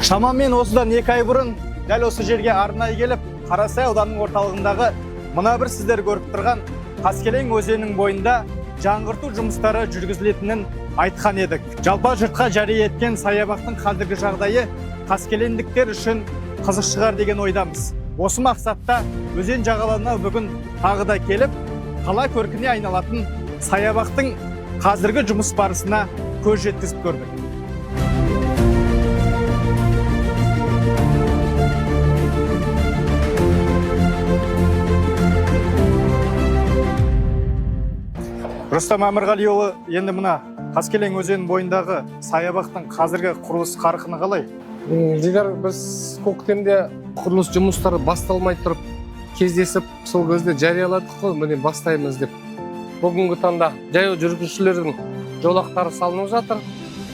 Шамамен осыдан 2 ай бұрын дәл осы жерге арнайы келіп, Қарасай ауданының орталығындағы мына бір сіздер көріп тұрған Қаскелең өзенінің бойында жаңғырту жұмыстары жүргізілетінін айтқан едік. Жалпы жұртқа жария еткен саябақтың қазіргі жағдайы қаскелеңдіктер үшін қызық шығар деген ойдамыз. Осы мақсатта өзен жағалауына бүгін тағы да келіп, қала көркіне айналатын саябақтың қазіргі жұмыс барысына көз жеткізіп көрдік. Рустам Әмірғалиұлы, енді мына Қаскелең өзенінің бойындағы саябақтың қазіргі құрылыс қарқыны қалай? Дидар, біз көктемде құрылыс жұмыстары басталмай тұрып кездесіп, сол кезде жарияладық қой, міне бастаймыз деп. Бүгінгі таңда жаяу жүргіншілердің жолақтары салынып жатыр.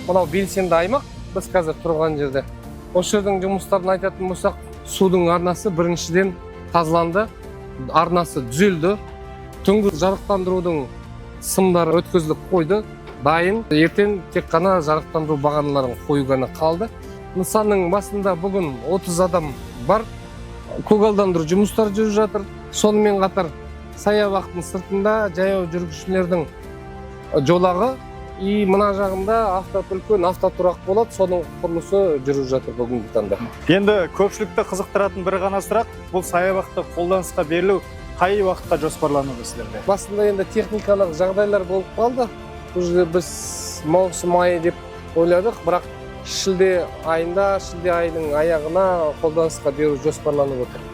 Мынау белсенді аймақ, біз қазір тұрған жерде. Осы жердің жұмыстарын айтатын болсақ, судың арнасы біріншіден тазаланды, арнасы түзелді. Түнгі жарықтандырудың сымдары өткізіліп қойды, дайын. Ертең тек қана жарықтандыру бағаналарын қою ғана қалды. Нысанның басында бүгін 30 адам бар. Көгалдандыру жұмыстары жүріп жатыр. Сонымен қатар саябақтың сыртында жаяу жүргіншілердің жолағы и мына жағында үлкен автотұрақ болады, соның құрылысы жүріп жатыр бүгінгі таңда. Енді көпшілікті қызықтыратын бір ғана сұрақ, бұл саябақты қолданысқа берілу қай уақытқа жоспарлануда сіздерде? Басында енді техникалық жағдайлар болып қалды. Бұл жерде біз маусым айы деп ойладық, бірақ шілде айында, шілде айының аяғына қолданысқа беру жоспарланып отыр.